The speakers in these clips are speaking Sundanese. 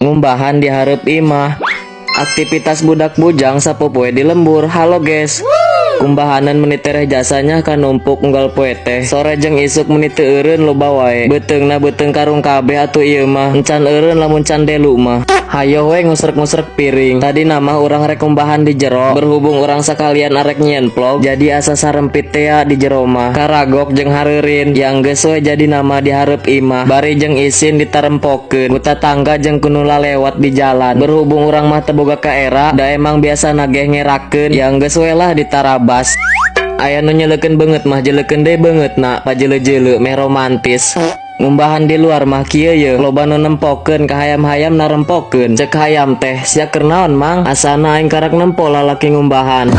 Ngumbahan di hareup imah. Aktivitas budak bujang sapopoe di lembur. Halo, guys. Kumbahanan meni tereh jasanya kan numpuk unggal poe teh. Sore jeung isuk meni teu eureun, loba wae. Beuteungna beuteung karung kabeh atuh ieu mah. Encan eureun lamun can delu mah. Hayo we ngusrek-ngusrek piring. Tadi nama urang rek kumbahan di jero. Berhubung urang sakalian arek nyieun vlog, jadi asa sarempit tea di jero mah. Karagok jeung hareurin yang geus we jadi nama di hareup imah. Bari jeung isin ditarempokeun ku tatangga jeung ku nu lewat di jalan. Berhubung urang mah teu boga kaera, da emang biasa nageh ngerakeun, yang geus we lah ditarabas. Aya nu nyeleukeun beungeut mah, jeleukeun deui beungeutna, pajeuleu-jeuleu meh romantis. Ngumbahan di luar mah kieu ye, loba nu nempokeun ka hayam-hayam narempokeun. Cek hayam teh, "Sia keur naon, Mang?" "Asana aing karak nempo lalaki ngumbahan."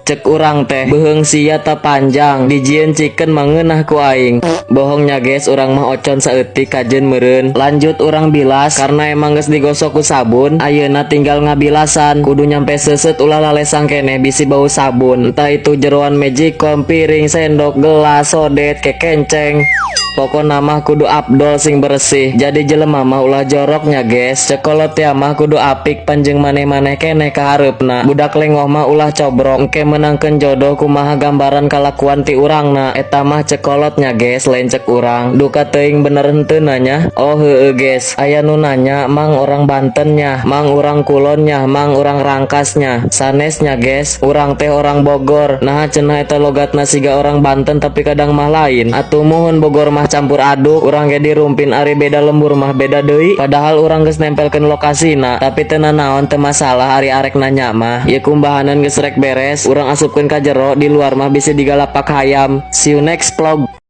Cek urang teh, "Beuheung sia ta panjang, dijieun chicken mah ngeunah ku aing." Bohongnya, guys, urang mah ocon saeutik kajeun meureun. Lanjut urang bilas karena emang geus digosok ku sabun, ayeuna tinggal ngabilasan. Kudu nyampe seuseut, ulah lalesang keneh bisi bau sabun. Entah itu jeroan magicom, piring, sendok, gelas, sodet, kekenceng. Pokona mah kudu abdol sing bersih. Jadi jelema mah ulah joroknya, guys. Cek kolot ya mah kudu apik panjeng maneh-maneh keneh kahareupna. Budak lengoh mah ulah cobrok. Engke menangkeun jodoh kumaha gambaran kalakuan ti urangna. Eta mah cek kolotnya, guys, lain cek urang. Duka teuing bener henteu nanya. Oh heueuh, guys, aya nu nanya, "Mang, orang Bantennya, Mang, urang Kulonnya, Mang, urang Rangkasnya?" Sanesnya, guys, urang teh orang Bogor. Nah, cenah eta logatna siga orang Banten, tapi kadang mah lain. Atuh muhun, Bogor mah campur aduk, urang ge dirumpin ari beda lembur mah beda deui. Padahal urang geus nempelkeun lokasina, tapi teu nanaon, teu masalah ari arek nanya mah. Ieu kumbahanan geus rek beres, urang asupkeun ka jero, di luar mah bisa digalapak hayam. See you next vlog.